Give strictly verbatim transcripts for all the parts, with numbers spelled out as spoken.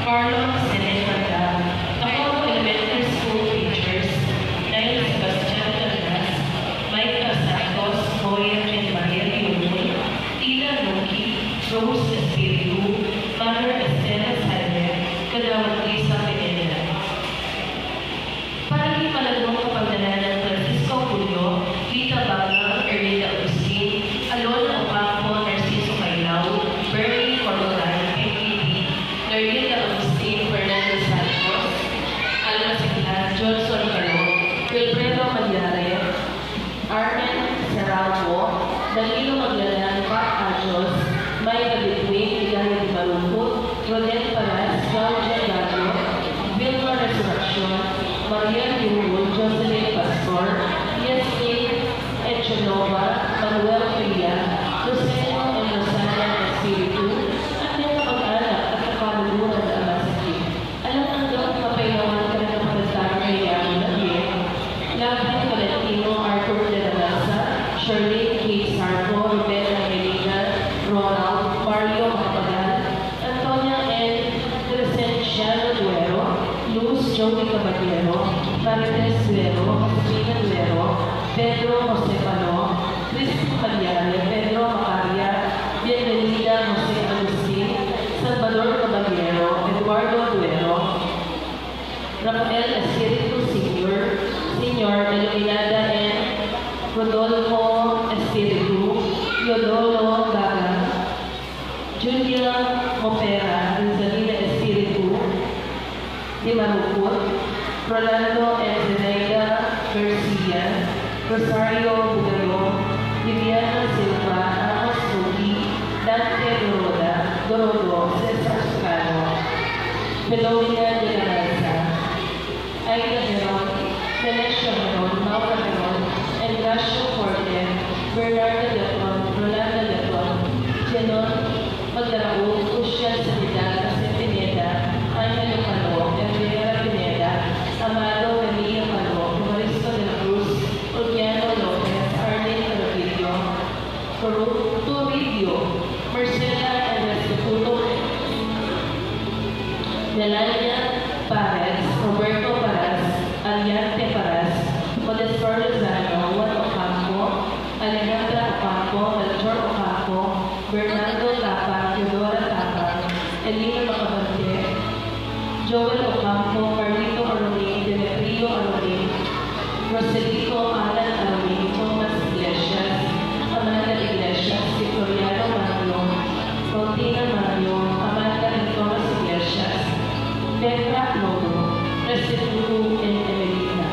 Marlon Selecada, Tacobo Elementary School teachers, Nile Sebastian Caldas, Micah Santos, Boya and Mariel Yulul, Tila Nuki, Rose Espiritu, Mother Estela Saile, Kagawad Lisa Pineda. Para kay Malanong Kapanganakan Francisco Julio, Lita Bagang, Erlinda Agustin, Alona Ocampo, Narciso Cailao, Bernie Corcoran, Peggy D, Nerlinda Agustin, Fernando Santos, Alma Sigla, Johnson Caro, Wilfredo Malyare, Armen Serralvo, Danilo Maglalang, Pat Ajos, Micah Bitwin, Ligaya Di Maruput, Rodel Paras, Claudia Gallo, Vilma Resurreccion, Mariel Yungul, Jocelyn Pastor, Yasmin Echanova, Manuel Filian, Rosendo and Rosana Espiritu, at mga kamag-anak at kapanunuran na masakit. Alang angga mapaynawan ka na kapatad tamu Maria Manuel, Laban Valentino, Arthur de la Mesa, Charlene Kate Sarco, Ruben Angelina, Ronald, Mario Macapagal, Antonia N. Crescenciano Duero, Luz Joey Caballero, Marites Duero, Espina Duero, Pedro Jose Pano, Crispin Malyare, Pedro Macaria, Bienvenida Jose Agustin, Salvador Caballero, Eduardo Duero, Rafael Espiritu Senior, Senior, Iluminada N. Rodolfo Espiritu, Teodoro Bagang, Julia Mopera, Rosalina Espiritu, Di Maruput, Rolando and Zenaida Garcia, Rosario Bugayo, Viviana Silva, Amos Rudy, Dante Doroda, Dorodo, Cesar Serrano, Filomena de la Mesa, Aida Heron, Venecio Heron, Maura Heron, Engracio Forte, Bernardo Leon, Rolando Leon, Zenon Magdaraug, Ucian Sanidad, Jose Pineda, Angelo Palo, Herrera Pineda, Amado Remilio Palo, Evaristo de la Cruz, Ulquiano Lopez, Arlene Toribio, Toru-, Toribio, Marcela and Restituto, Melania Pares, Roberto Pares, Aliante Pares, Modesto Lozano, Juan Ocampo, Alejandra Ocampo, Melchor Ocampo, Bernardo Tapang, Teodora Tapang, Elena Macabante, Joel Ocampo, Carlito Aronin, Demetrio Aronin, Roselito Alan Aronin, Thomas Iglesias, Amanda Iglesias, Victoriano Magno, Faustina Magno, Amanda and Thomas Iglesias, Petra Lobo, Restituto and Emelita.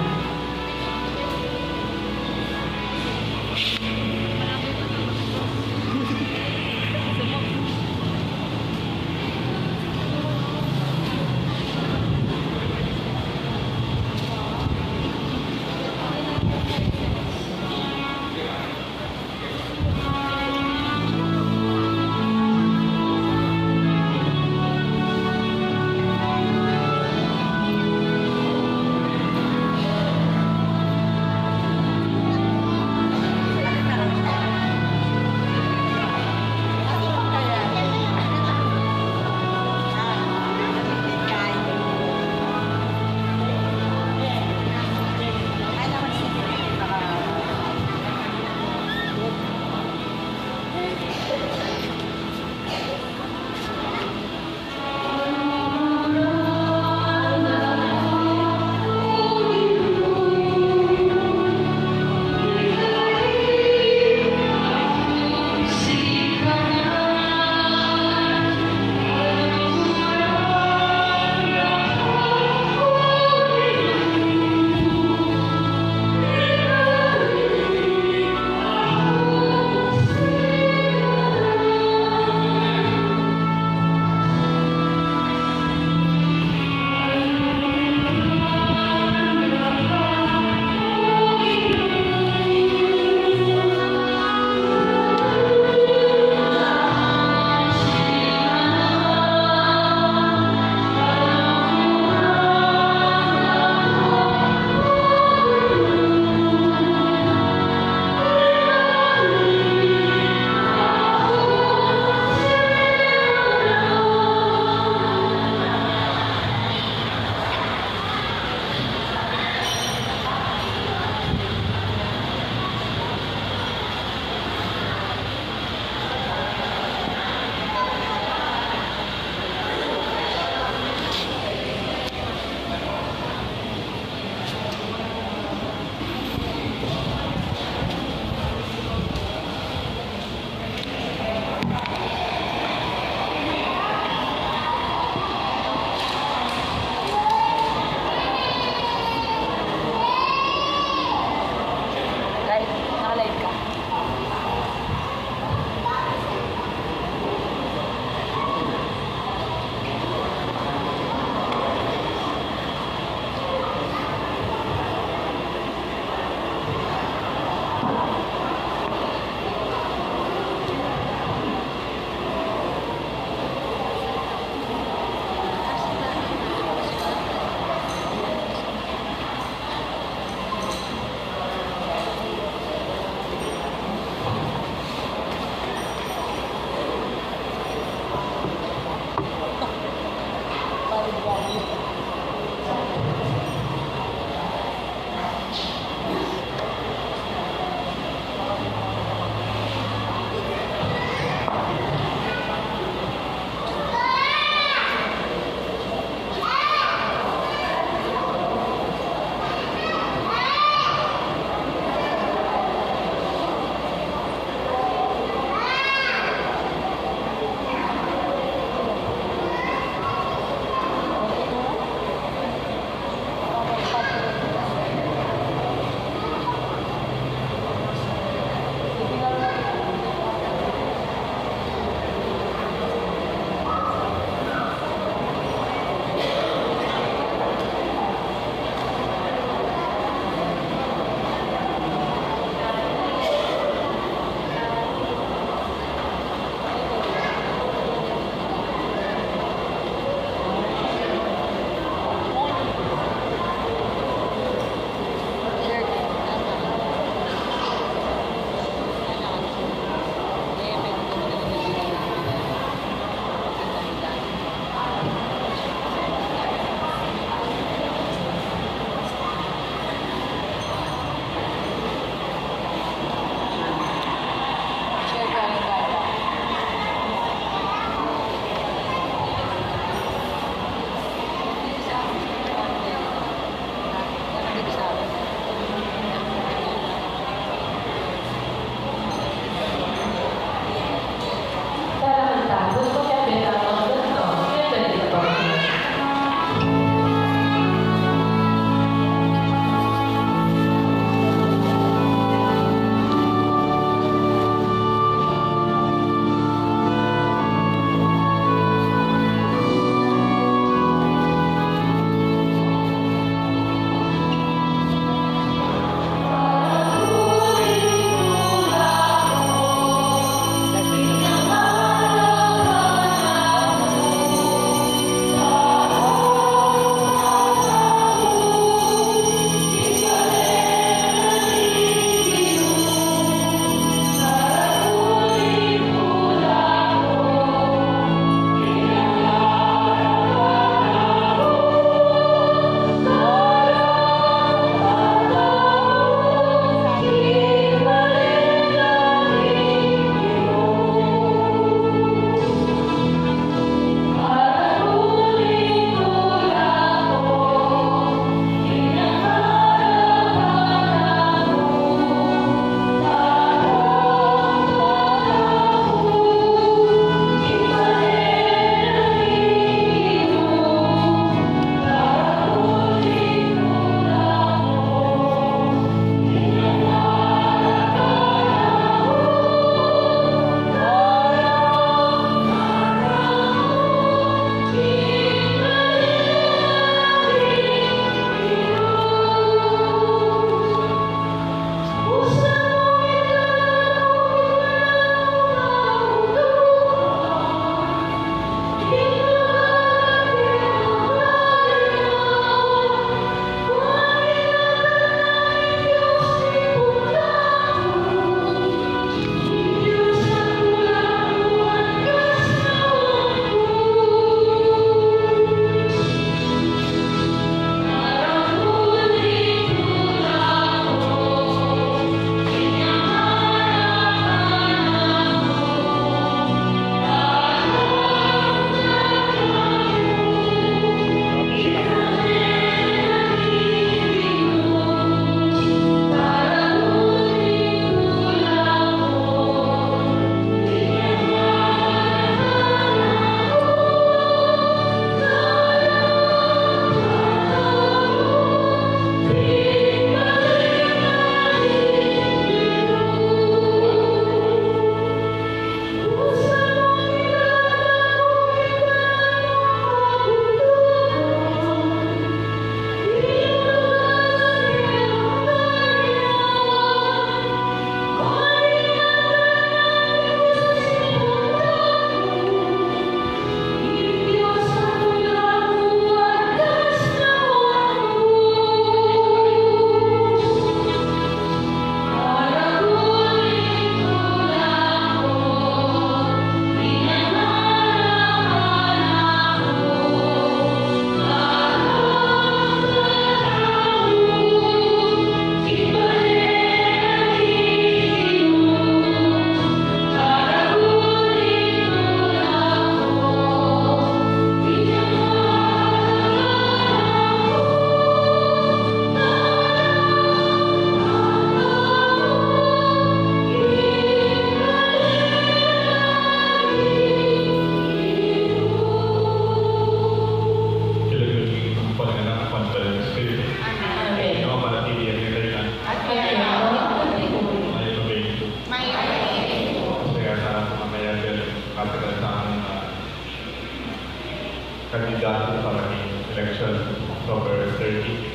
Para king election October thirty,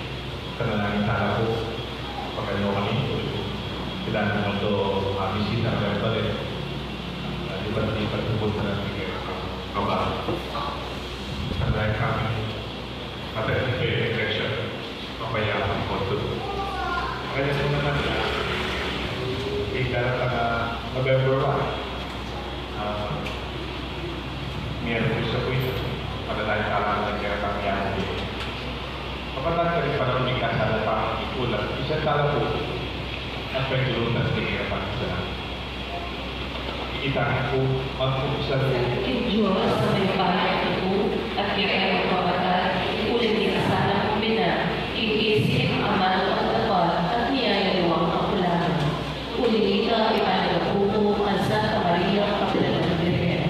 panalangin tala pu, pakalupa kami, sila na pu, ah, bisita kami balik. Ah, di ba, di ba, tubod na natin kayo, ah, baba. Panalangin kami, matagal pa yung election. Mapayapang boto. Kaya po naman, ah, may daratang, ah, November one. Ah, Miyerkules na po ito. Panalangin tala pu king kayapang yaman. Kapatad, karing panahon ning kasalukuyan, ikulang, isang tala pu, at may tulutan king kayapang yaman. Itamu pu, magkumpisan pu. King Dios a mayupaya king lub, at kekayung kapatad, uling king kasalukuyan, king isip, amanu, at dapat, at king yayaliwang kapulungan. Uling ita, ipanagapu ku kang Santa Maria, kapilan nang Birhen,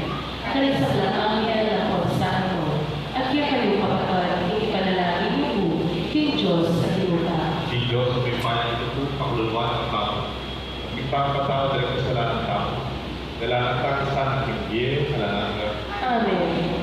karing sablang anghel ampon santo, at kekayu kapatad, ipanalangin yu ku king Dios a Ibpa. King Dios a mayupaya pu, pakaluluan na tamu, mipapatawad da ring kasalanan tamu, dala na tamu king bie alang angga. Amen.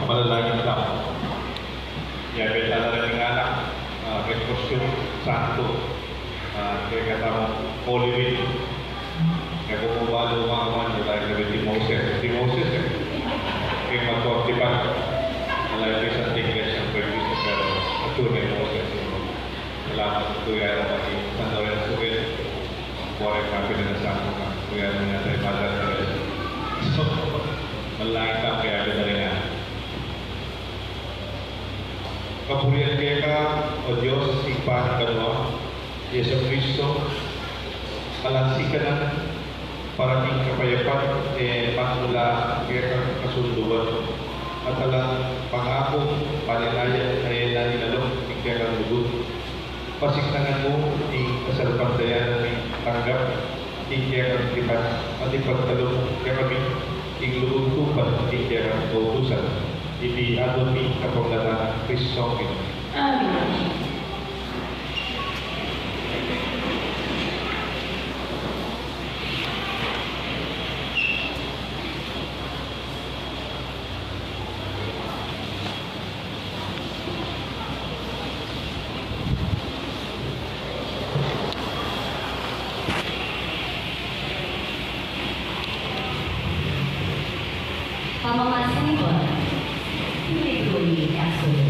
Manalangin tamu. Yabe tala ring anak, ah, Mercurio Santo, ah, keng kekatamu Holy Week. Kaya kung mabalu, mga kaman, wala yung gabi ni Moses. Si Moses, eh. Kaya mag-forty-five. Wala yung isang tingles ng pwede sa pero atune Moses, eh. Salamat sa tuya na pati San Lorenzo, eh. Ang buhay na pinanasan mo na. Tuya na nga tayo, Mother Teresa. So, malaki ka, kaya ka na rin, ah. Kapurian keka, O Dios, Ibpa ning banua, Jesucristo, alang sikanan, para king kapayapan, e mangula kekang kasunduan, at alang pangakung paninaya, e na inalok king kekang lugud. Pasiknangan mu ing kasalpantayanan mi tanggap king kekang tipan, at ipagkalub mu kekami ing lugud tupad king kekang kautusan. Iti adwan mi kapamilatan nang Kristong Ginu mi. Amen. Pamamasan king libru ning Exodo.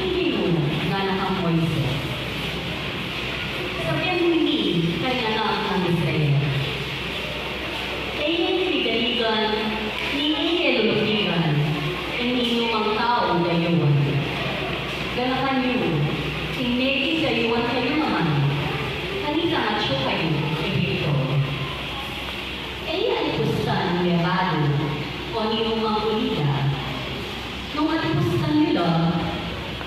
Ing Ginu ngana kang Moises, Sabian mu ini karing anak nang Israel, E yu liligan-ligan, ni e yu lulung-lugan ing ninumang taung dayuan. Ganakan yu ing meging dayuan kayu naman kanitang atyu kayu Egipto. E yu alipusan ning lebadu o ninumang ulila. Nung alipusan yu la,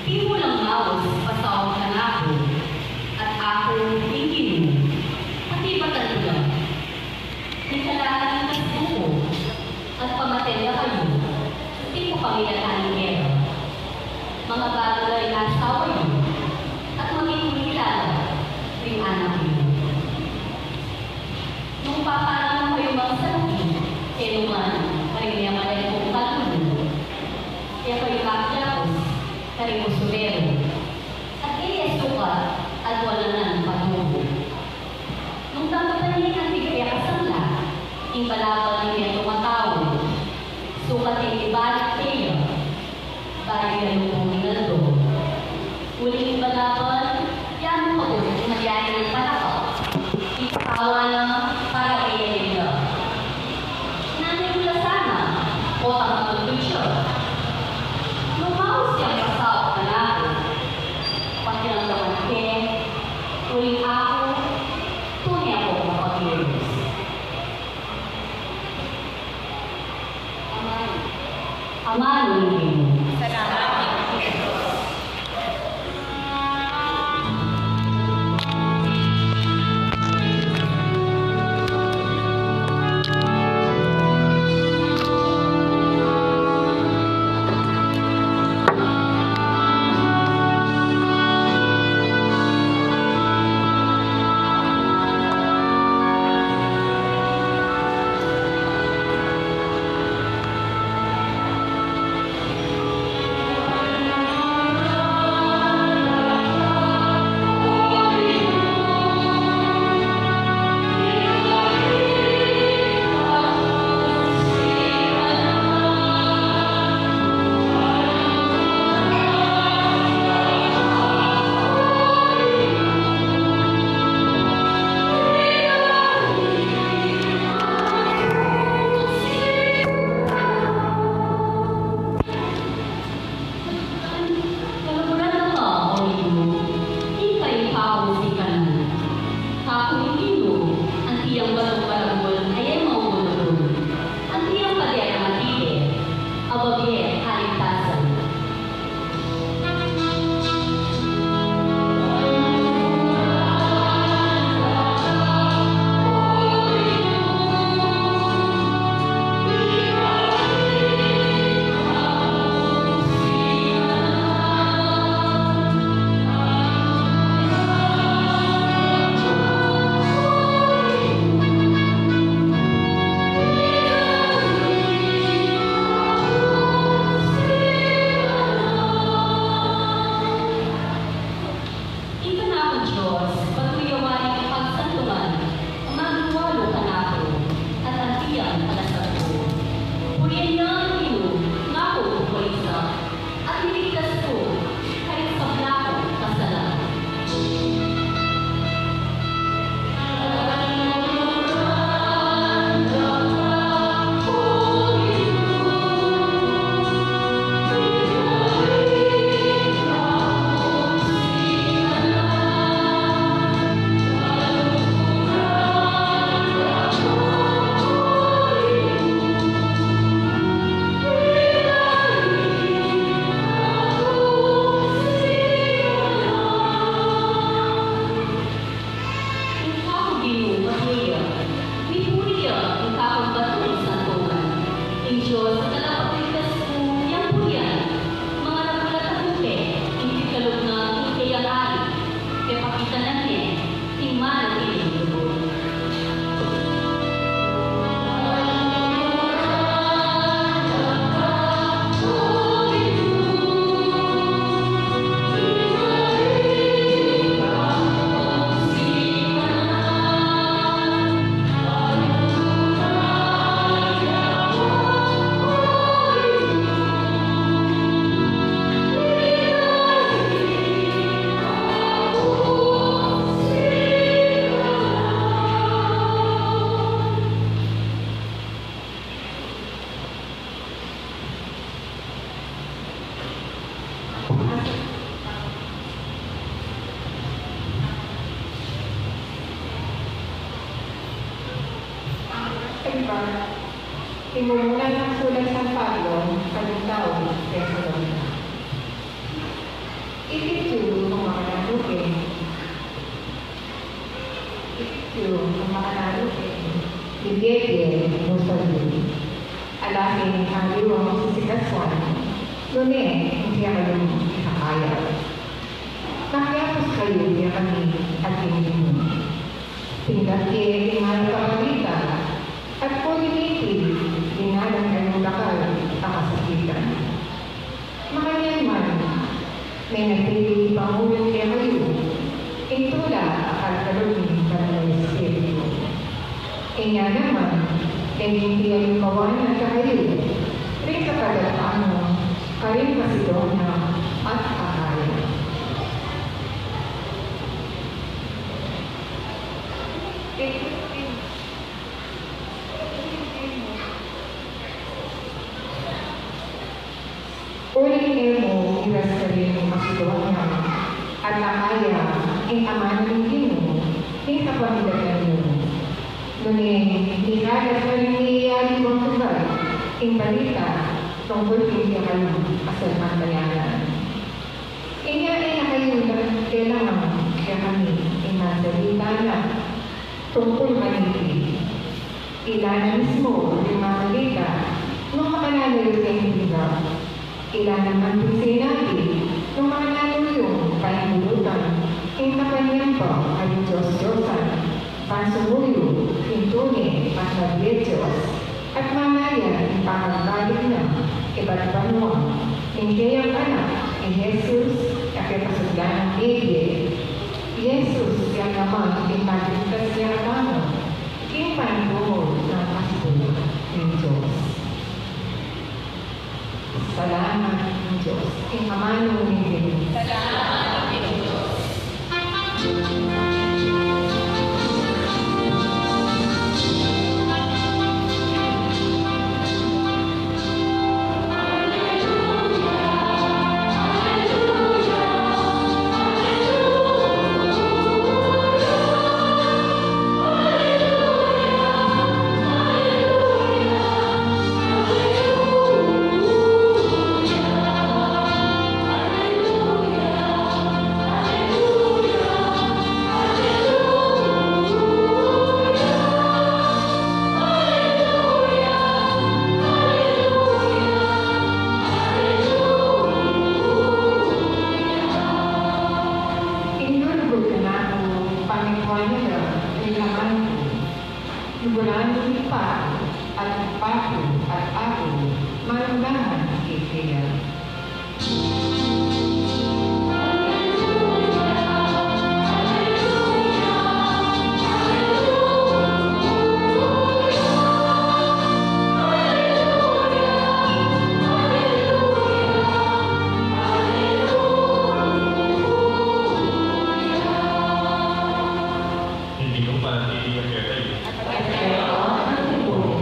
e mu lang maus pasaul kanaku, at aku, ing Ginu, pakibatan ku la. Ing kalanan ning kasbu ku, at pamaten da kayu, e ku pamilatan ning gera. Mangabalu la ring asawa yu, at maging ulila la ring anak yu. Nung paparangan kayu mang salakit keni man karing meyaman kung kalulu, e kayu makiyakus karing usureru, at e ye sukat aduanan patungo. Nung tanggap na ning anting pekasangla ing balaban ning metung a tau, sukat yang ibalik keya bayu ya lubung ing aldo. Uling ing balaban, ya mu kabud ing malyari nang palakpak, ing katawan na para e ya lila. Nanay ku la sana o tanggap ku ya. Nung maus yang pasaul kanaku, pakiramdaman ke, uling aku, tune kung mapaglumus. Ing mumuna nang sulat San Pablo kareng taga Tesalonica. Ikit yu, o makananu ke, ikit yu, o makananu ke, ing bibie mu sa yu. Ala king aliwang sisikasuan, nune ing kekayung ikakaya. Makiapus kayu kekami at king Ginu. Tinggap ye ing mayap a balita, at uling iti, dinalan kayung dakal a kasakitan. Makanyan man, menatili pamulung kekayu ing tula a kalkalub ning Banal a Espiritu. Inya naman, deng ing pialimbawan na kekayu ring kapatad tamu karing Macedonia at Acaya. Uling e mu iras karing Macedonia at Acaya ing amanu ning Ginu king kapamilatan yu. Nune mikalat karing miyayaliwang lugar ing balita tungkul king kekayung kasalpantayanan. Inya e na kayu lelangan kekami ing masalita na tungkul kaniti. Ila na mismu ring masalita nung makananu yu king tinggap. Ila naman ding sinabi nung makananu yung paindurutan king kapanyambal a Dios-Diosan, ban sumuyu king tune at mabie Dios, at mamaya ing pakagbalik na ibat banua ning keyang Anak, i Jesus, a kekasuglan nang mebie. I Jesus yang naman ing magligtas kekatamu king panintumul nang kasipul ning Dios. Salamat king Dios. Ing amanu ning Ginu. Salamat king Dios. Ing lulugud kanaku, pamituan yu la ring laman ku. Luguran yu ing Ibpa ku, at ing Ibpa ku at aku manungdangan kekeya. Ing Ginu manatili ya kekayu.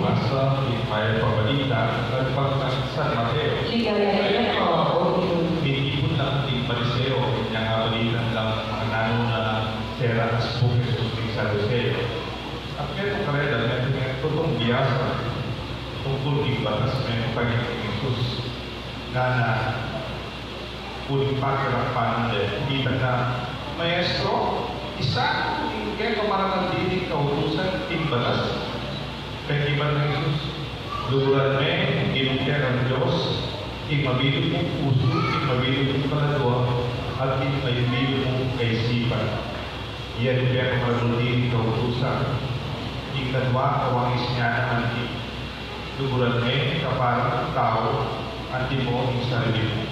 Pamasa king Mayap a Balita agpang kang San Mateo. Mitipun lang ding Pariseo inyang abalitan lang makananu na sera asbuk Jesus king Saduseo. At metung karela, metung yang tutung biasa tungkul king batas, metung kareng Jesus. Ngana, uling pakirampan de, ita na, "Maestro, isan ing kekamarangan ding kautusan king batas?" Pekibat nang Jesus, "Luguran me ing Ginu kekang Dios king mabilug mung pusu, king mabilug mung kaladua, at king mabilug mung kaisipan. Iya ing pekamaranul ding kautusan. Ing kadua kawangis nya naman di, luguran me ing kapara mung tau antimo ing sarili mu."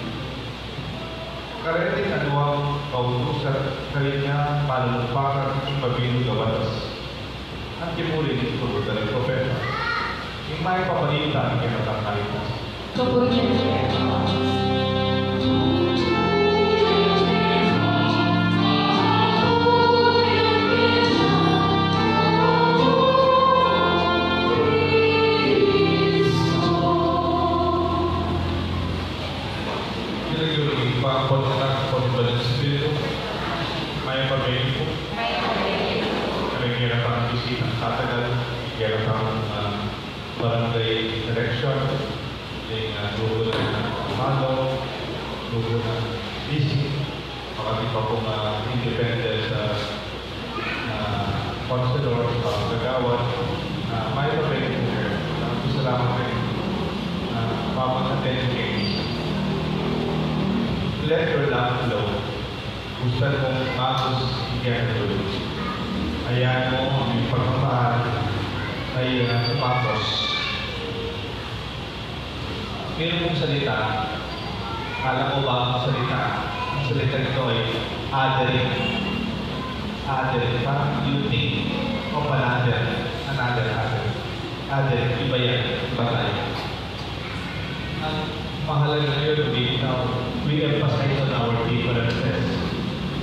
Kareting anuang kautusan, karin ya malalupakan ing mabilug a batas. Antimo rin ing turu da ring propeta. Ing Mayap a Balita ning kekatang kaligtasan. Ing lagyu ning Ibpa, ampon ning Anak, ampon ning Banal a Espiritu. Mayap a bie pu. Mayap a bie pu. Kareng kekatang bisitang tatagal, kekatang, ah, Barangay Direction, ing, ah, grupo ng Amado, grupo ng Isip, makati pa pong, ah, independent, ah, ah, councilor, ah, kagawad, ah, may pa rin po kayo. Ah, salamat kayo. Ah, mapag-attend kayo. Let your love flow. Gusto mong magus, hindi ka tulog. Ayan mo ang iyong pagmamahal ay, ah, umakos. Meron pong salita, kala ko bagong salita. Ang salita nito ay othering. Othering, parang you think of another, another, other. Othering, iba yan, iba tayo. Ang mahalaga ngayon, we, now, we emphasize on our differences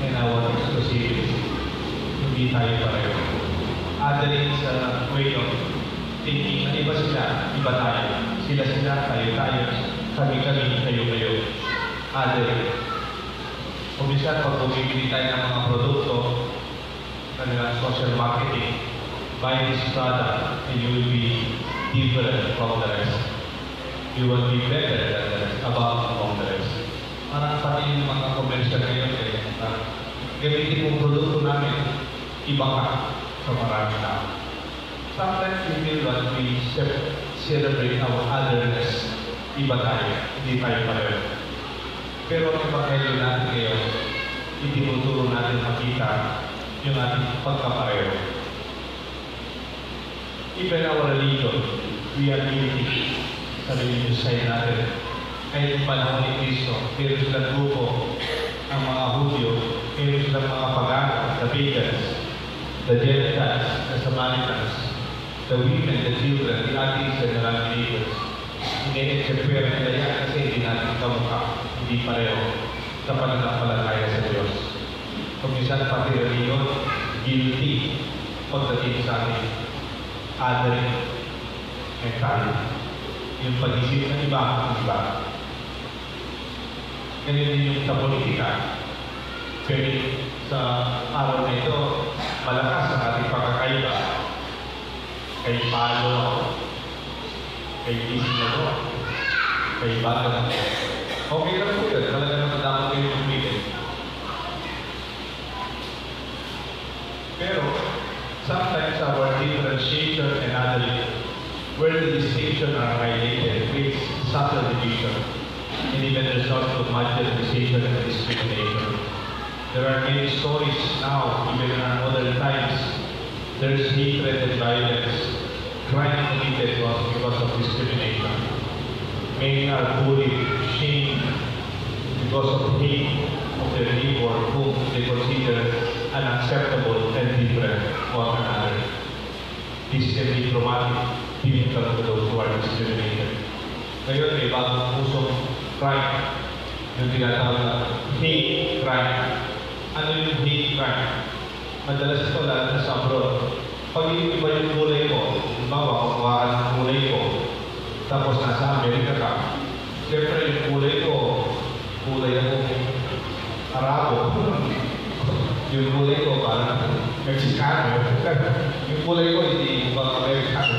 and our exclusivity. Hindi tayo pareho. Othering is a way of thinking na iba sila, iba tayo. Sila sila, tayo tayo. Kami kami, kayo kayo. Othering. O minsan, pag bumibili tayo ng mga produkto, kanilang social marketing, buy this product and you will be different from the rest. You will be better than the rest, above among the rest. Parang pati yung mga commercial ngayon, eh, parang gamitin mo produkto namin, iba ka sa maraming tao. Sometimes we feel that we ce-, celebrate our otherness. Iba tayo, hindi tayo pareho. Pero ang ebanghelyo natin ngayon, itinuturo natin makita yung ating pagkapareho. Even our religion, we are guilty sa religious side natin. Kaya yung panahon ni Kristo, pero silang grupo, ang mga Hudyo, pero silang mga pagano, the pagans, the Gentiles, the Samaritans, the women, the children, the atheists, and the non-believers. Ine-exception nila yan kasi hindi natin kamukha, hindi pareho sa pananampalataya sa Diyos. Kung minsan pati reliyon, guilty pagdating sa ating othering mentality. Yung pag-isip ng iba, ng iba. Ganyan din yung sa politika. Pwede sa araw na ito, malakas ang ating pagkakaiba. Kay Palo ako, kay Gising ako, kay Bagan ako. Okay lang po yun. Talaga naman dapat kayo mag-meeting. Pero, sometimes our differentiation and other, where the distinction are highlighted, creates subtle division and even result to marginalization and discrimination. There are many stories now, even in our modern times, there's hatred and violence, crime committed because, because of discrimination. Many are bullied, shamed, because of hate of their neighbor whom they consider unacceptable and different or another. This can be traumatic, difficult to those who are discriminated. Ngayon, may bagong usong crime, yung tinatawag na hate crime. Ano yung hate crime? Madalas ito, lalo na sa abroad. Pag iba yung kulay mo, halimbawa, kukuha ka ng kulay ko, tapos nasa Amerika ka, siyempre, yung kulay ko, kulay akong Arabo. Yung kulay ko, parang Meksikano. Yung kulay ko, hindi mukhang Amerikano.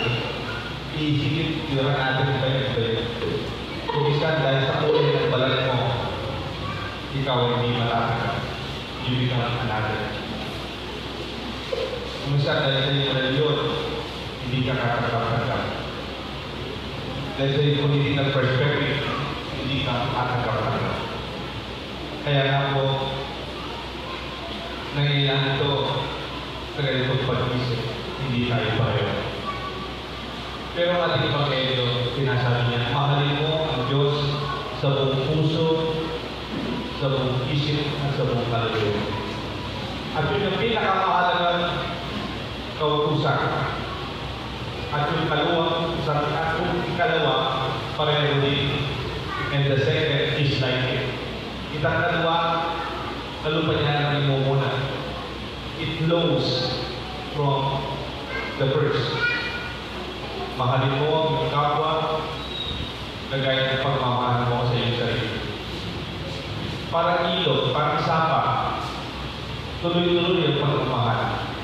Iisipin, tira natin, iba yun, iba yun. Kung minsan, dahil sa kulay ng balat mo, ikaw hindi matatanggap. You become another. Kung minsan, dahil sa iyong reliyon, hindi ka katanggap-tanggap. Dahil sa iyong political perspective, hindi ka katanggap-tanggap. Kaya nga po, nangyayari ito sa ganitong pag-isip, hindi tayo pareho. Pero ang ating Ebanghelyo, sinasabi niya, "Mahalin mo ang Diyos sa buong puso, sa buong isip, at sa buong kaluluwa." At yun yung pinakamahalagang kautusan. At yung kaluwa, sa, at yung ikalawa, pareho din. And the second is like it. Itang kaluwa, kalupa niya ang imumuna. It flows from the first. Mahalin mo ang iyong kapwa, kagaya ng pagmamahal mo sa iyong sarili. Parang ilog, parang sapa. Tuloy-tuloy ang pagmamahal.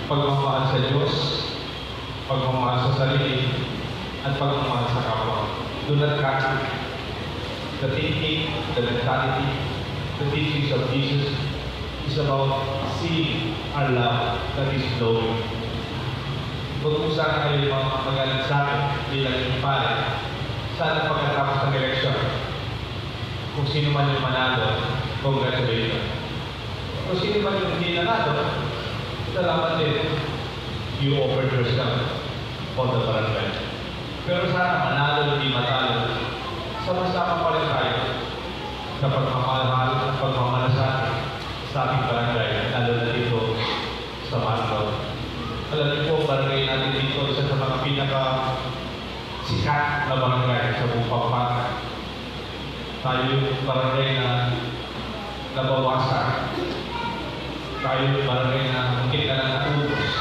Pagmamahal sa Diyos, pagmamahal sa sarili, at pagmamahal sa kapwa. Do not catch it. The thinking, the mentality, the teachings of Jesus is about seeing our love that is flowing. Huwag po sana kayo ma-, magalit sa akin bilang yung pare. Sana pagkatapos ng eleksyon, kung sino man yung manalo, congratulations. Kung sino man yung hindi nanalo, salamat din. You offered yourself for the barangay. Pero sana manalo, hindi matalo, sama-sama pa rin tayo sa pagmamahal at pagmamalasakit sa ating barangay, lalo na dito sa Mandaue. Alam niyo po, ang barangay natin dito, isa sa mga pinaka sikat na barangay sa buong Pampanga. Tayo yung barangay na nabawasan. Tayo yung barangay na muntik na lang naubos.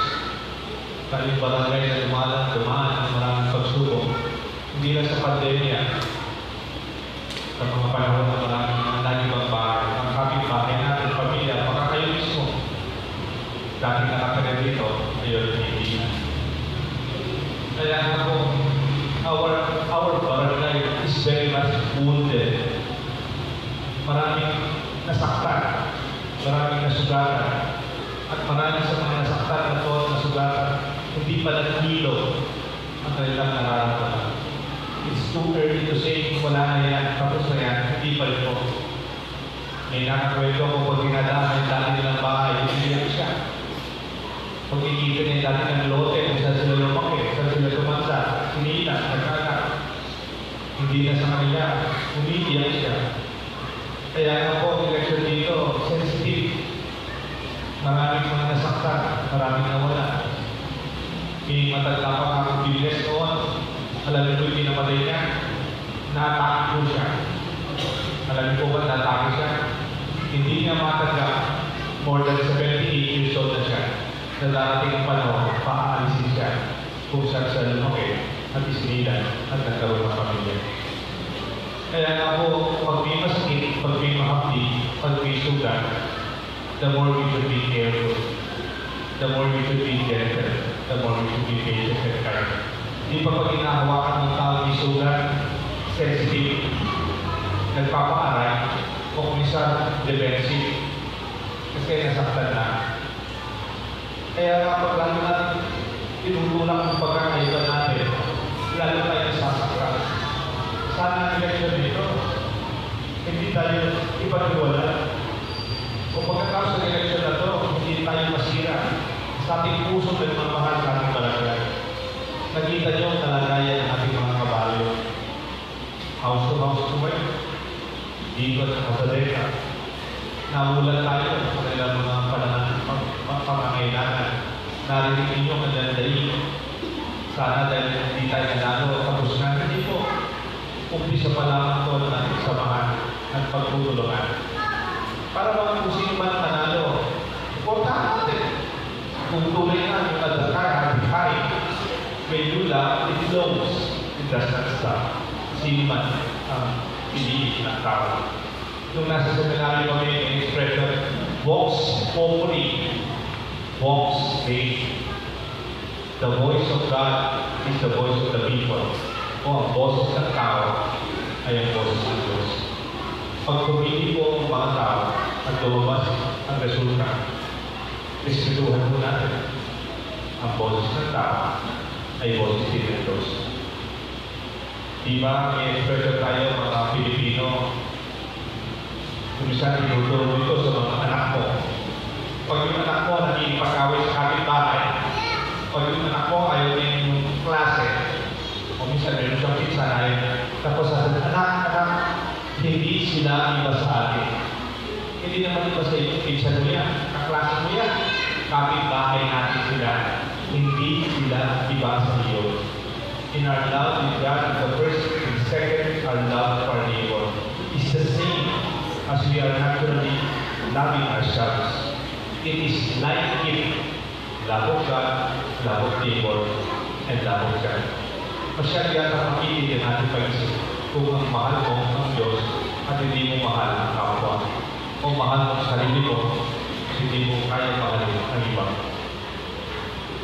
Tayo yung barangay na dumalang, dumaan ng maraming pagsubok. Hindi lang sa pandemya, sa mga panahon na maraming mga nagibang bahay, ang kapitbahay natin, pamilya, baka kayo mismo. Dating nakatira dito, ngayon hindi na. Kaya nga po, our, our barangay is very much wounded. Maraming nasaktan, maraming nasugatan, at marami sa mga nasaktan at nasugatan, hindi pa nagkilo ang kanilang nararamdaman. It's too early to say, "Wala na yan, tapos na yan." Hindi pa rin po. May nakakwento ko, pag dinadaan yung dati nilang bahay, umiiyak siya. Pag kikita niya yung dati ng lote, kung saan sila lumaki, saan sila tumanda, sinina, nagkaka-, hindi na sa kanila, umiiyak siya. Kaya nga po, ang eleksyon dito, sensitive. Maraming mga nasaktan, maraming nawala. May matanda pa nga akong witness noon, alam niyo po yung pinapatay niya? Natake po siya. Alam niyo po ba, natake siya? Hindi niya matanggap, more than seventy-eight years old na siya, na darating ang panahon, paaalisin siya kung saan siya lumaki at isinilang at nagkaroon ng pamilya. Kaya nga po, pag may masakit, pag may mahapdi, pag may sugat, the more we should be careful, the more we should be gentle, the more we should be patient and kind. Di ba pag hinahawakan ng tao yung sugat, sensitive, nagpapaaray, o kung minsan defensive, kasi nasaktan na. Kaya nga pag lalo natin tinutulak ang pagkakaiba natin, lalo tayo nasasaktan. Sana ang eleksyon nito, hindi tayo ipaghiwalay. O pagkatapos ng eleksyon na to, hindi tayo masira sa ating puso at mga mahal sa ating barangay. Nakita niyo ang kalagayan ng ating mga kabayo. House to house po kayo. Dito at sa Sadeka. Namulat tayo sa kanilang mga pananang-, pang-, pang-, pangangailangan. Narinig ninyo ang kanilang daing. Sana dahil hindi tayo nanalo, tapos na. Hindi po. Umpisa pa lamang po ng ating samahan at pagtutulungan. Para bang kung sino man manalo, importante. Kung tunay nga yung adhikar, adhikari, when you love, it flows. It does not stop. Sino man ang piliin ng tao. Nung nasa seminaryo kami, may expression, Vox Populi, Vox Dei. The voice of God is the voice of the people. O ang boses ng tao ay ang boses ng Diyos. Pag pumili po ang mga tao at lumabas ang resulta, respetuhan po natin. Ang boses ng tao ay boses din ng Diyos. Di ba, may expression tayo, mga Pilipino, kung minsan tinuturo mo ito sa mga anak mo. Pag yung anak mo nakikipag-away sa kapitbahay, pag yung anak mo ayaw niya yung klase, o minsan meron siyang pinsan, ayaw niya. Tapos sabi, "Anak, anak, hindi sila iba sa atin." Hindi naman iba sa iyo, pinsan mo yan, kaklase mo yan, kapitbahay natin sila. Hindi sila iba sa iyo. In our love with God, the first and second, our love for our neighbor is the same as we are naturally loving ourselves. It is like it. Love of God, love of neighbor, and love of God. Masyado yata makikinig ang ating pag-isip kung ang mahal mo ang Diyos at hindi mo mahal ang kapwa. O mahal mo ang sarili mo, hindi mo kaya mahalin ang iba.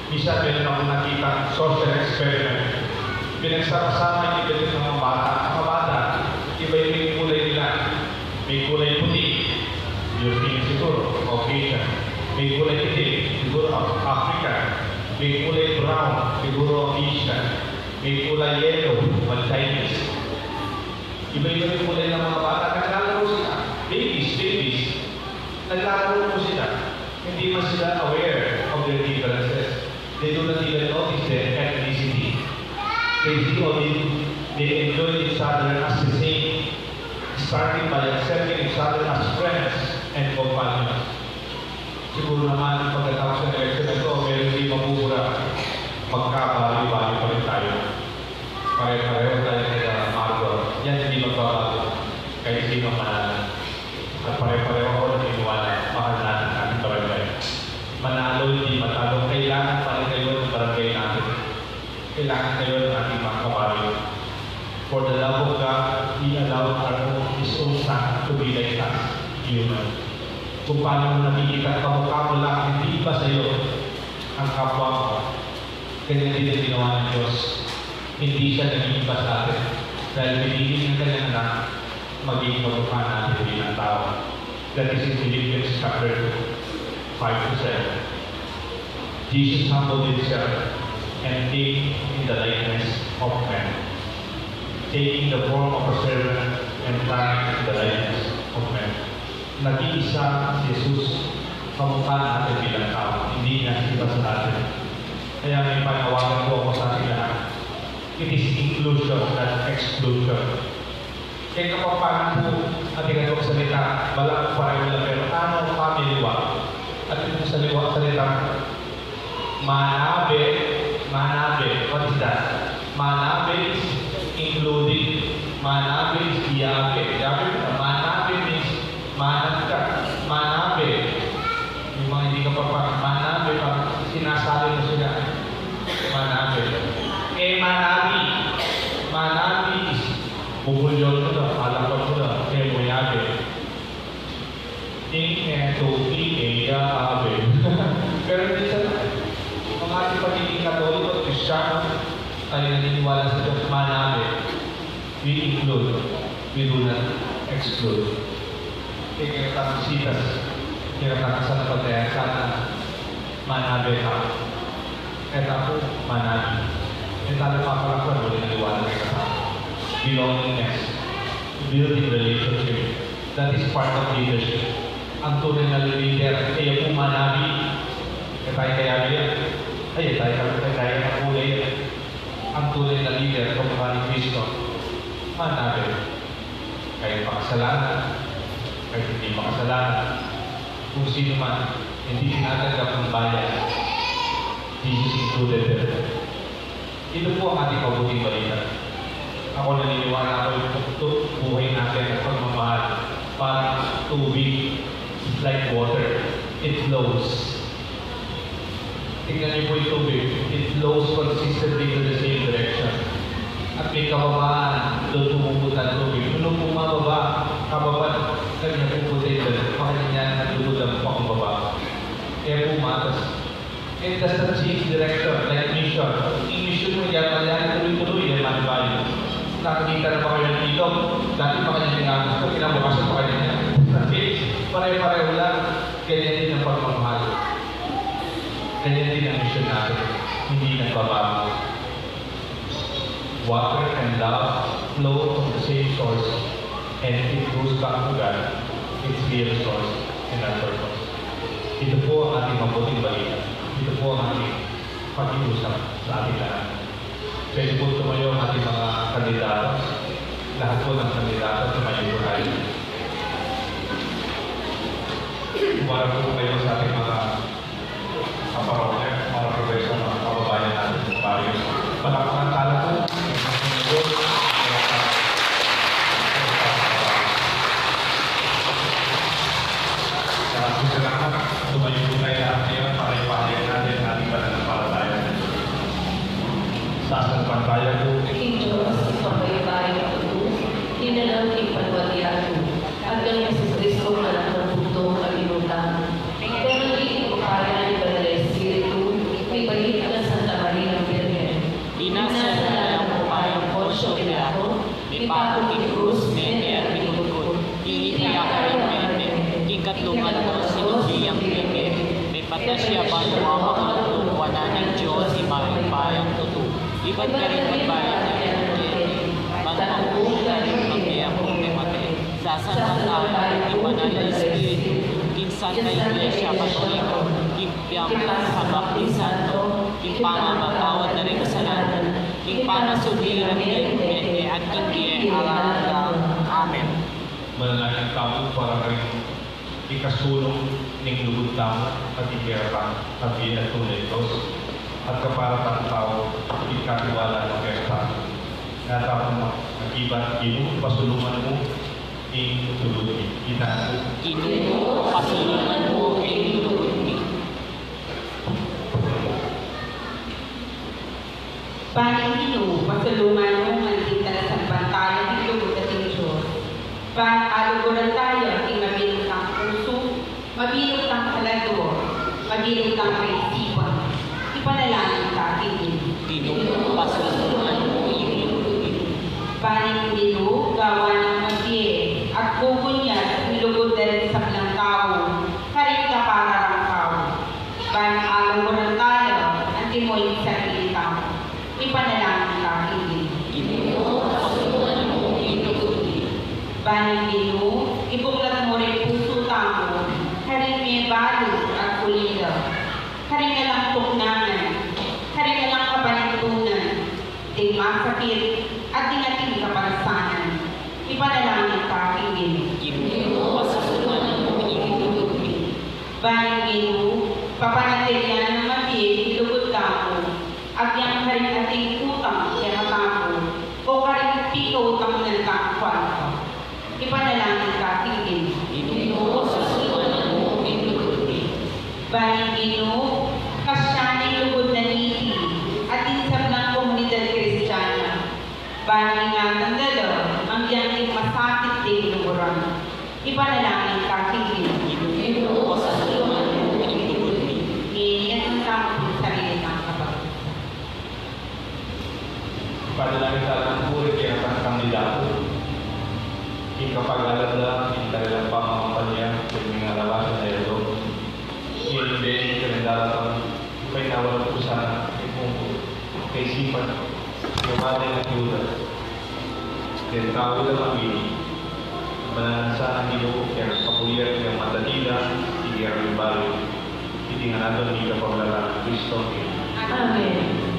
Minsan meron akong nakita social experiment. Pinagsama-sama ing iba't ibang mga bata. Ang mga bata, iba-iba ing kulay nila. May kulay puti, European siguro, Caucasian. May kulay itim, siguro Af-, African. May kulay brown, siguro Asian. May kulay yellow, mga Chinese. Iba-iba ing kulay ng mga bata. Naglalaro sila. Babies, babies. Naglalaro po sila. Hindi man sila aware of their differences. They do not even notice their ethnicity. They see only, they enjoy each other as the same, starting by accepting each other as friends and companions. Siguro naman, pagkatapos ng eleksyon na ito, meron din mabubura. Magkabaliw-baliw pa rin tayo. Pare-pareho tayo kay Marcos. Yan, hindi magbabago. Kahit sino manalo. At pare-pareho ako naniniwala, mahal natin ang ating barangay. Manalo, hindi matalo, kailangan pa rin kayo ng barangay natin. Kailangan kayo ng ating mga kababayan. For the love of God, He allowed our own, His own Son to be like us, human. Kung paano mo nakikita, kamukha mo lang, hindi iba sa'yo ang kapwa mo. Ganyan din ang ginawa ng Diyos. Hindi siya naging iba sa atin. Dahil pinili niya ang kanyang anak, maging kamukha natin bilang tao. That is in Philippians chapter two, five to seven. Jesus humbled himself and came in the likeness of men, taking the form of a servant and coming in the likeness of men. Naging isa si Jesus, kamukha natin bilang tao, hindi niya iba sa atin. Kaya may panawagan po ako sa ating lahat. It is inclusion, not exclusion. Kaya kapag paano po ating magsalita, bala ko pareho lang, pero ano ang pamiliwa? At yung sa liwa salita, manabe, manabe, what is that? Manabe is including, manabe is yabe. Yabe, manabe means manat ka, manabe. Yung mga hindi ka pa, manabe, parang sinasali mo sila. Manabe. E manabi. Manabi is bubulyon mo na, palakwan mo na, e mo yabe. Ing, e, tuki, e, ya, abe. Pero minsan, mga ating pagiging Katoliko at Kristiyano, tayo naniniwala sa Diyos, manabe. We include, we do not exclude. Kaya tang sitas, kaya tang sa kapataya sana, manabe ka. Kaya tapo, manabe. Kaya tayo papalakwan, muli na liwanag ka. Belongingness, building relationship, that is part of leadership. Ang tunay na leader, kaya po manabe. Kaya tayo kaya yan. Ay, tayo kaya, kaya na po yan. Ang tunay na leader, kamukha ni Kristo, manabe. Kahit makasalanan, kahit hindi makasalanan, kung sino man, hindi tinatanggap ng bayan, Jesus included them. Ito po ang ating mabuting balita. Ako naniniwala ko yung tuktok buhay natin at pagmamahal, parang tubig, like water. It flows. Tingnan niyo po yung tubig. It flows consistently to the same direction. At may kababaan, doon pumupunta ang tubig. Nung pumababa, kababa, kanya pupunta yung dagat. Pakanya niya, naglulubog ang pakumbaba. Kaya pumatas. It doesn't change direction, like mission. Yung mission mo, yan, yan, tuloy-tuloy, yan, man bayo. Nakakita na ba kayo ng ilog? Dati pa kanya ginagawa, kinabukasan pa kanya. Pare-pareho lang. Ganyan din ang pagmamahal. Ganyan din ang misyon natin. Hindi nagbabago. Water and love flow from the same source, and it goes back to God, its real source and our purpose. Ito po ang ating mabuting balita. Ito po ang ating pag-iusap sa ating lahat. Pwede po tumayo ang ating mga kandidato. Lahat po ng kandidato, tumayo po tayo. Humarap po kayo sa ating mga kaparokya, mga professor, mga kababayan natin, parish. Palakpakan tayo po. Maraming salamat. Tumayo po tayo lahat ngayon para ipahayag natin ang ating pananampalataya. Sasalpantaya po. King Diyos, ikaw ay bayan ko, dinala king panwalian ko, at kang Jesucristo, anak ng bugtong kalimutan. Pero hindi ko kaya ni Banal Espiritu, may balik ng Santa Maria Birhen. Inasal na lang po. Banua makalulu, wanan ning Dios, Ibpa a mayupayang tutu. Ibat karing pagbayad na rin, ban manguli karing mabie ampong mimate. Sasalpantaya ning Banal a Espiritu, king Santa Iglesia Katolika, king piaman a sabak ning santo, king pamamatawad da ring kasalanan, king pamasubli ring mete, at king bie alang angga. Amen. Manalangin tamu para karing ikasulung ning lugud tamu, at ing kayarapan, at ing tunay Dios, at kaparatan tau, ing katiwala na kaya tamu. Nga tamu magibat, Ginu, pasulungan mu ing lugud mi. Ita. Ginu, pasulungan mu ing lugud mi. Ban ing Ginu, pasulungan mu ngan ing talasalpantaya ning lugud ating Dios. Ban aluguran taya king mabilug tang pusu, mabilug tang kaladua, mabilug tang kaisipan. Ipanalangin ta king Ginu. Ginu, pasulungan mu ing lugud mi. Ban ing Ginu, gawan nang mabie at gugunyat ing lugud da ring sablang tau, karing kapararang tau. Ban aluguran taya antimo ing sarili tamu. Ipanalangin ta king Ginu. Ginu, pasulungan mu ing lugud mi. Ban ing Ginu, ibuklat mu ring pusu tamu karing mebalu at ulila, karing alang tuknangan, karing alang kapanintunan, ding masakit, at ding ating kapansanan. Ipanalangin ta king Ginu. Ginu, pasulungan mu ing lugud mi. Ban ing Ginu, papanatilian nang mabie ing lugud tamu, agyang karing ating utang kekatamu, o karing pikautang na tang kuarta. Ipanalangin ta king Ginu. Ginu, pasulungan mu ing lugud mi. Ban ing Ginu, kasyan ing lugud na niti, at ing sablang komunidad Kristiana. Ban ing atin da la, agyang king masakit ding luguran. Ipanalangin ta king Ginu. Ginu, pasulungan mu ing lugud mi. Ngeni, atin tamu pu ing sarili tang kapag Ipanalangin ta la pu ring kekatang kandidato, ing kapag-alad da king kanilang pamakampanya king mengalawa na yadung. Ing beni king daratang, painawa na pu sana ing pungkul, kaisipan, ing wari na king uda. Deng tau da kami, Manalangin sana, Ginu, king kapulian ning mata nila, king araming bale. Iti ngan aduan mi king kapamilatan nang Kristo. Amen.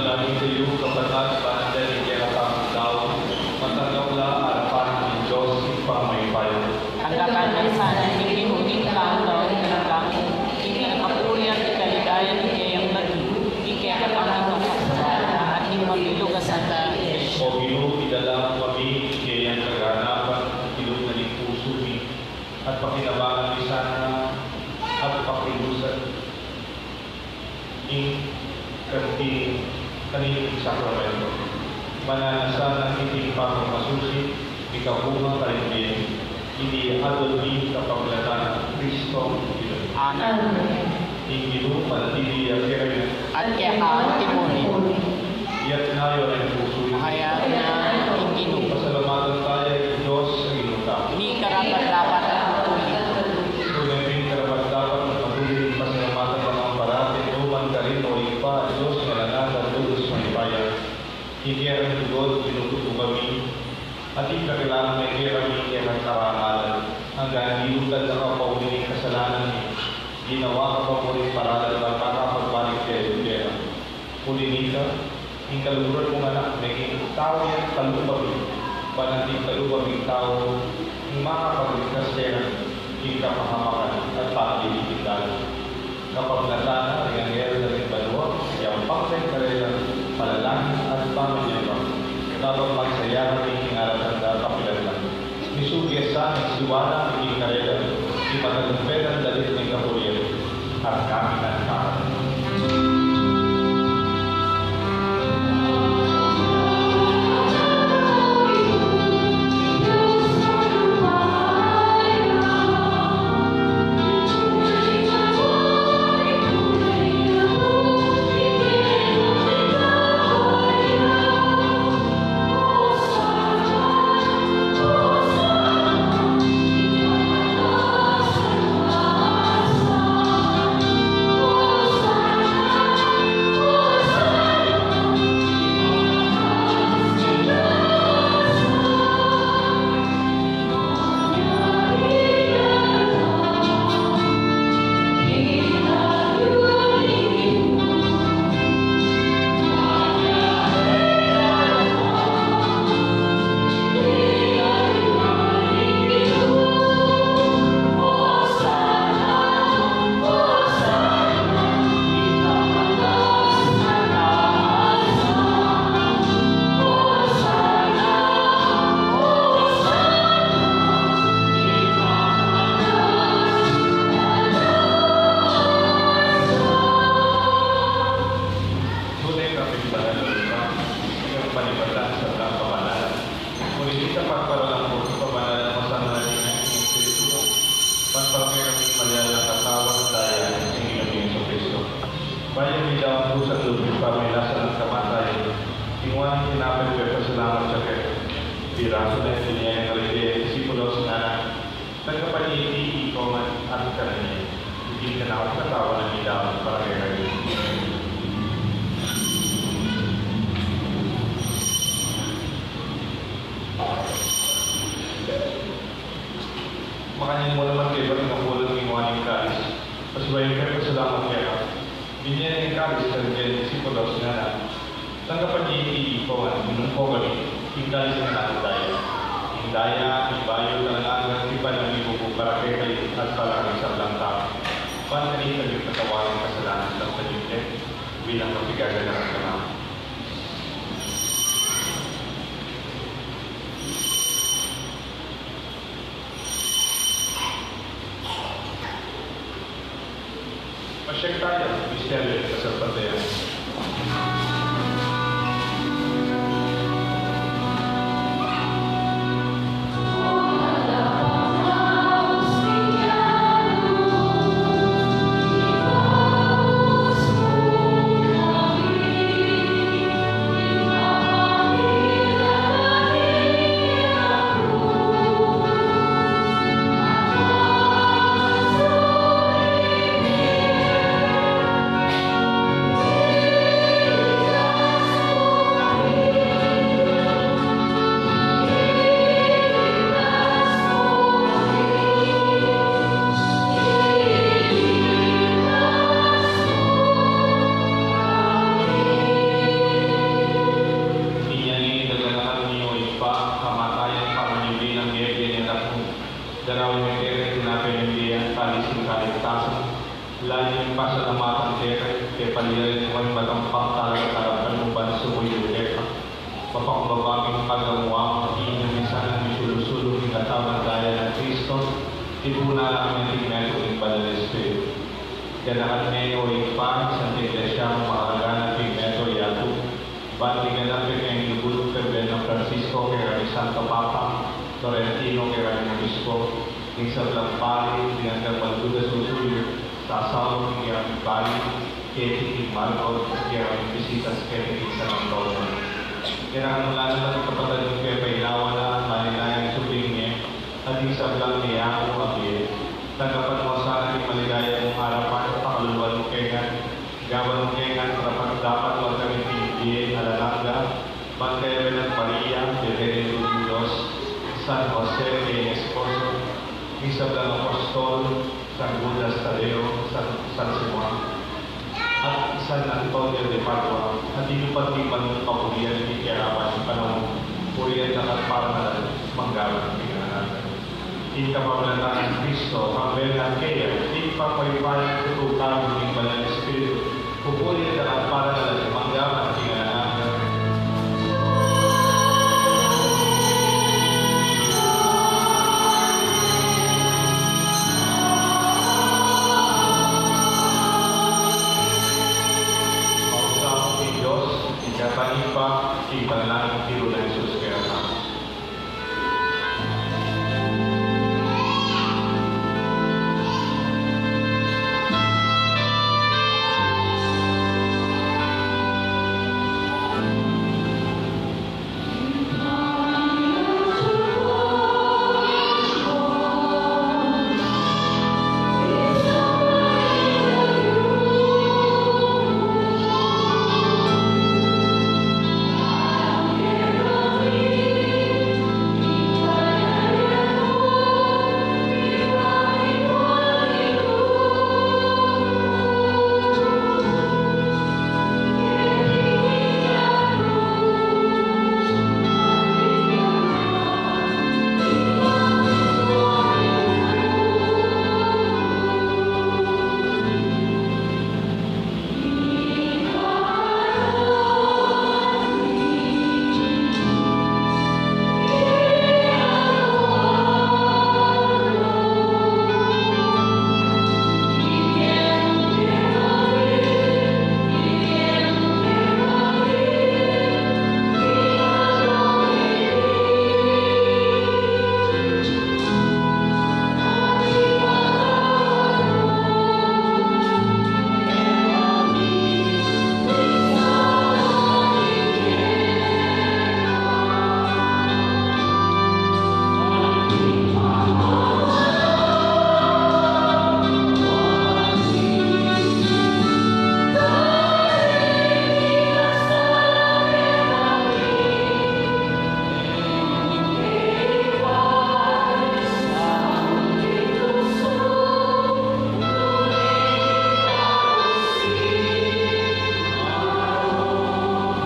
Ing kayu kapatad, banda ning kekatamung tau, matanggap la arapan ning Dios Ibpang mayupaya. Tanggapan na sana ning Ginu ing katawan ning anak mu, ing kapurian at kaligayan ning keyang lagyu, ing kekatamung kasalan, at ing mabilug a Santa Iglesia. O Ginu, idala mu kami king keyang kaganapan, king lub na ning pusu mi, at pakinabangan mi sana, at pakilusan ing kanting, kanting sakramento. Mananu sana iting pamamasusi, mikabunga karing bie, iti adwan mi kapamilatan nang Kristong Ginu. Amen. Ing Ginu manatili ya kekayu. At keka mu rin. Iyatas yu ing pusu yu. Mahayag na ing Ginu. Pasalamatan taya ing Dios a Ginu tamu. Mikarapat-dapat a tutuli. Tune pin karapat-dapat a tutuli ing pasalamatan tamu parati, nu man karin, O Ibpa, Dios a alang angga, lubus mayupaya. Ing kekang lugud, binukud mu kami, at ing pakilangan mu kekami ing kekang karangalan, anggang dilutan na ka pa uli ning kasalanan mi, ginawa ka pa murin paralan bang makapagbalik kekami. Uli na nita, ing kaluguran mung Anak, meging tau ya kalupa mi, ban anting kalupa ming tau, ing makapagligtas kekami king kapahamakan at pagdidikit na. Kapamilatan na ring anghel da ring banua, yampang da ing karela, panalangin at pamanyamba. Kabang magsaya kami king aratang da kapilan na, misubi ya sana ing siwala mi king karela, king matagumpe nang dalit ning kapurian, at kami nang kakan. Tunay kaming banal, O Ibpa, ing panibatan sa kabanalan. Ngunit ita pagparalan mu ing kabanalan, masanang ing Espiritu mu, ban para kekami malialang katawan at daya ning Ginu ming Jesucristo. Bayu mi daun kusang lub ing pamilasan at kamatayan, ing wari ning tinape, pepasalamat ya keka, pirasu na, binie na karing disipulos, ngana, Tanggapan ye iti ikongan at kanan ye, iti ing kanaku ing katawan a midaun para kekayu. Makanyan mu naman kaybat makulang ing wari ning kalis, pasibayu ya pepasalamat keka, binie ne ing kalis karing keyang disipulos, ngana, Tanggapan ye iti ikongan, minum po kekayu, ing kalis ning kanaku a daya. Ing daya ning bayu at alang anggang tipan a mibubu para kekayu at para king sablang tau. Ban kanita mipatawad ing kasalanan, at sangkataudan, bilang kapigaganan kanaku. Masyag taya king misteryu ning kasalpantayanan. Ing matampang talapalapal mu ban sumuyu keka. Mapakumbaba king pagamuan mu, ing misan nang misulu-sulu king katawan daya nang Kristo, tipunan na kami king metung ning Banal a Espiritu. Ganakan me, o Ibpa, ing Santa Iglesia mu makalaganap king meto yatu, ban king ganap king lugud ning pebren nang Francisco, kekami Santo Papa, Florentino, kekami Obispo, ing sablang pari, ing anggang malugud a susuyu, sasaul king kekami bale, keti king Marcos, kekami bisitas, keti king San Antonio. Ganakan mu la naman ing kapatad ming pepainawa na, malinaya ing subling ne, at ing sablang meyaku a bie. Tanggapan mu la sana king maligaya mung arapan, pakaluluan mu kami ngan, gawan mu kami ngan karapat-dapat magkamit king bie alang angga, ban king Birhen Maria, Birhen ning Todos, San Jose, keyang esposo, ing sablang apostol, San Judas Tadeo, San, San Simon, at San Antonio de Padua, at ing lupad king banal a kapurian king kekaban ning panaun, purian da ka at parangalan, mangga man king alang angga. Ing kapamilatan nang Kristo, kambe na keya, ing pamagpaypayang tutukan ning Banal a Espiritu, pupurian da ka at parangalan, mangga man king alang angga. Mausap ing Dios, ing Ibpa, king banal nang tiru nang Jesus kekami.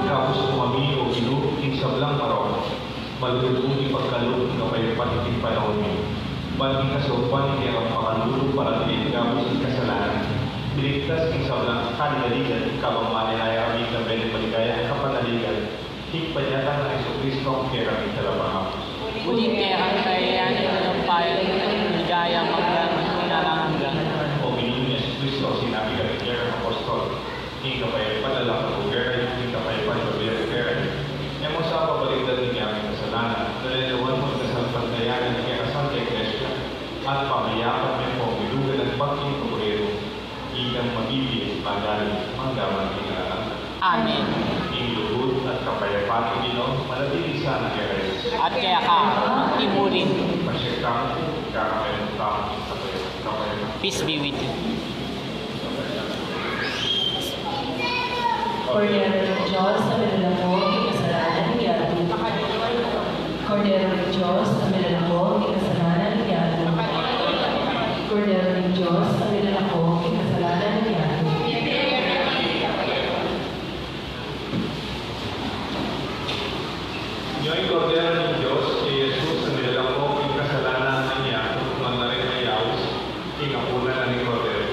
Ikabus mu kami, O Ginu, king sablang marok. Malugud mung ipagkalub ing kapayapaan king panaun mi. Ban king kasaupan ning kekang pakalulu, para king ikabus king kasalanan, iligtas king sablang kaligaligan, kabang manenaya kami king maligayang kapanaligan king panyatang nang Jesucristo, kekaming Talapangabus. Uling kekang kayarian, ing kalupa, ing ligaya, mangga man king alang angga. O Ginu ming Jesucristo, sinabi mu king kekang apostol, ing kapayapan lalam ku kekayu, ing kapayapan bibie ku kekayu. E mu sa pabalikdan ing kekang kasalanan, lalawan mu ing kasalpantayanan ning kekang Santa Iglesia, at papayapan me pu king kabilugan nang bangkit ning Kordero, ikang mabibie, madalit, mangga man king alang angga. Amen. Ing lugud at kapayapan ning Ginu manatili sana kekayu. At keka mu rin. Pasiag tamu pu, kekayu naman ing kapayapan. Peace be with you. Kordero ning Dios, a milalako king kasalanan ning yatu. Kordero ning Dios, a milalako king kasalanan ning yatu. Kordero ning Dios, a milalako king kasalanan ning yatu. Ing Kordero ning Dios, i Jesus, a milalako king kasalanan ning yatu, nuan la ring mayaus king apunan na ning Kordero.